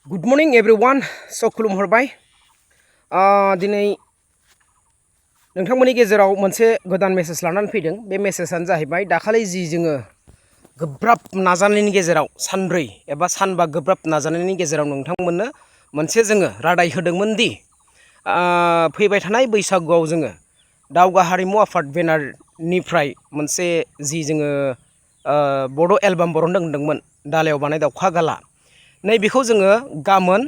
Good morning everyone. So खुलुमहरबाय दिनै नोंथांमोननि गेजेराव मोनसे गोदान मेसेज लानानै फैदों। बे मेसेजानो जाहैबाय दाखालि जि जोङो गोब्राब नाजानायनि गेजेराव सानब्रै एबा सानबा गोब्राब नाजानायनि गेजेराव नोंथांमोननो मोनसे जोङो रादाय होदोंमोन दि फैबाय थानाय बैसागुआव जोङो दावगा हारिमु आफाद बेनारनिफ्राय मोनसे जि जोङो बड' एलबाम बरनदों होनदोंमोन दालायाव बानाय दावखा गाला नै बेखौ जोङो गाबोन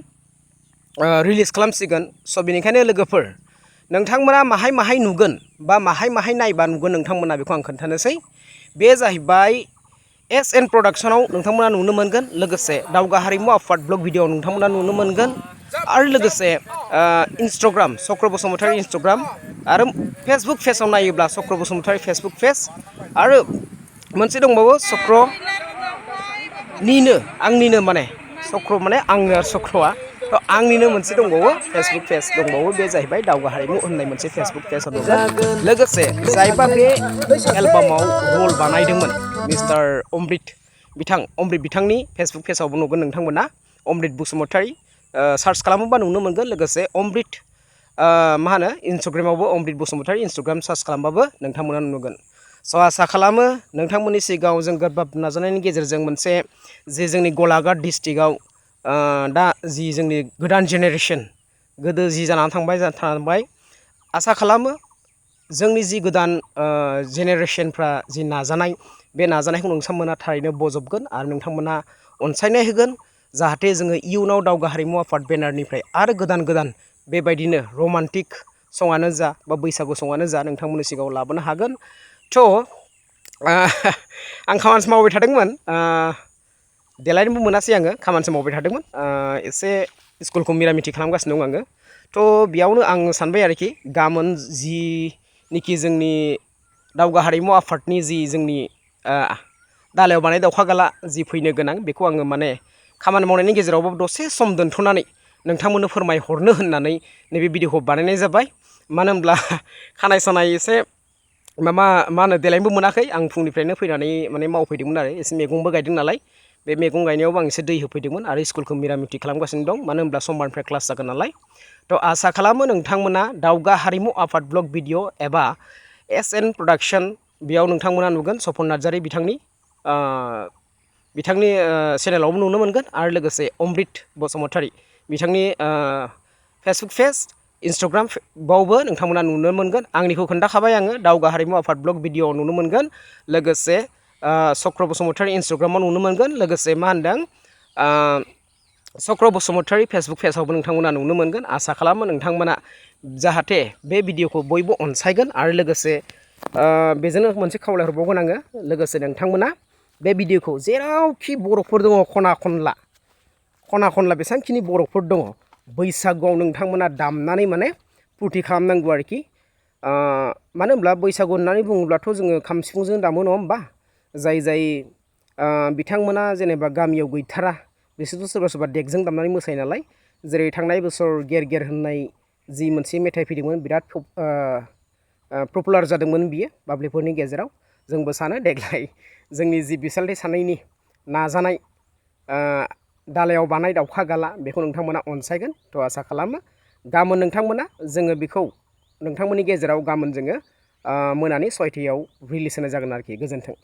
रिलिज खालामसिगोन। स' बेनिखायनो लोगोफोर नोंथांमोना माहाय माहाय नुगोन बा माहाय माहाय नायबा नुगोन नोंथांमोना बेखौ आं खोन्थानोसै। बे जाहैबाय एसएन प्रडाक्शनाव नोंथांमोना नुनो मोनगोन, लोगोसे दावगा हारिमु आफाद ब्लग भिडिअ नोंथांमोना नुनो मोनगोन, आरो लोगोसे इन्स्टाग्राम चक्र बसुमतारी इन्स्टाग्राम आरो फेसबुक पेजाव नायोब्ला चक्र बसुमतारी फेसबुक पेज, आरो मोनसे दंबावो आंनिनो माने चक्र माने आंनो आरो चक्रआ थ' आंनिनो मोनसे दंबावो फेसबुक पेज दंबावो। बे जाहैबाय दावगा हारिमु होननाय मोनसे फेसबुक पेजाव नुगोन। लोगोसे जायबा बे एलबामाव रल बानायदोंमोन मिस्टार अमृत बिथांनि फेसबुक पेजावबो नुगोन नोंथांमोना। अमृत बसुमतारी सार्च खालामोबा नुनो मोनगोन। लोगोसे अमृत इन्स्टाग्रामावबो अमृत बसुमतारी इन्स्टाग्राम सार्च खालामबाबो नोंथांमोना नुगोन। स' आसा खालामो नोंथांमोननि सिगाङाव जों गोब्राब नाजानायनि गेजेरजों मोनसे जे जोंनि गलाघाट डिस्ट्रिक्टआव दा जि जोंनि गोदान जेनेरेसन गोदो जि जानानै थांबाय आसा खालामो जोंनि जि गोदान जेनेरेसनफ्रा जि नाजानाय बे नाजानायखौ नोंथांमोना थारैनो बजबगोन आरो नोंथांमोना अनसायनाय होगोन, जाहाथे जोङो इयुनाव दावगा हारिमु आफाद बेनारनिफ्राय आरो गोदान बेबायदिनो रमान्टिक सङानो जा बा बैसागु सङानो जा नोंथांमोननि सिगाङाव लाबोनो हागोन। थ' आं खामानिसो मावबाय थादोंमोन, देलायनोबो मोनासै आङो, खामानिसो मावबाय थादोंमोन। एसे स्कुलखौ मिरामिथि खालामगासिनो दं आङो। थ' बेयावनो आं सानबाय आरोखि गाबोन जिनिखि जोंनि दावगा हारिमु आफादनि जि जोंनि दालायाव बानाय दावखा गाला जि फैनो गोनां बेखौ आङो माने खामानि मावनायनि गेजेरावबो दसे सम दोनथ'नानै नोंथांमोननो फोरमायहरनो होननानै नैबे भिडिअखौ बानायनाय जाबाय। मानो होनब्ला खानाय सानाय एसे मा होनो देलायनोबो मोनाखै। आं फुंनिफ्रायनो फैनानै माने मावफैदोंमोन आरो एसे मैगंबो गायदों नालाय, बे मैगं गायनायावबो आं एसे दै होफैदोंमोन आरो स्कुलखौ मिरामिथि खालामगासिनो दं, मानो होनब्ला समबारनिफ्राय क्लास जागोन नालाय। थ' आसा खालामो नोंथांमोना दावगा हारिमु आफाद ब्लग भिडिअ एबा एसएन प्रडाक्शन बेयाव नोंथांमोना नुगोन सपन नार्जारी बिथांनि चेनेलावबो नुनो मोनगोन, आरो लोगोसे अमृत बसुमतारी बिथांनि फेसबुक पेज इन्स्टाग्राम बावबो नोंथांमोना नुनो मोनगोन। आंनिखौ खोन्थाखाबाय आङो दावगा हारिमु आफाद ब्लग भिडिअ नुनो मोनगोन, लोगोसे चक्र बसुमतारी इन्स्टाग्रामाव नुनो मोनगोन, लोगोसे चक्र बसुमतारी फेसबुक पेजावबो नोंथांमोना नुनो मोनगोन। आसा खालामो नोंथांमोना जाहाथे बे भिडिअखौ बयबो अनसायगोन, आरो लोगोसे बेजोंनो मोनसे खावलायहरबावगोन आङो, लोगोसे नोंथांमोना बे भिडिअखौ जेरावखि बर'फोर दङ खना खनला बेसेबांखिनि बर'फोर दङ बैसागुआव नोंथांमोना दामनानै माने फुरथि खालामनांगौ आरोखि। मानो होनब्ला बैसागु होननानै बुङोब्लाथ' जोङो खाम सिफुंजों दामो नङा होमबा। जाय बिथांमोना जेनेबा गामियाव गैथारा बिसोरथ' सोरबा देगजों दामनानै मोसायो नालाय। जेरै थांनाय बोसोर गेर गेर होननाय जि मोनसे मेथाइ फैदोंमोन बिराद पपुलार जादोंमोन बियो पाब्लिकफोरनि गेजेराव। जोंबो सानो देग्लाय जोंनि जि बिसालथि साननायनि नाजानाय दालायाव बानाय दावखा गाला बेखौ नोंथांमोना अनसायगोन। थ' आसा खालामो गाबोन नोंथांमोना जोङो बेखौ नोंथांमोननि गेजेराव गाबोन जोङो मोनानि 6टायाव रिलिज होनाय जागोन आरोखि। गोजोन्थों।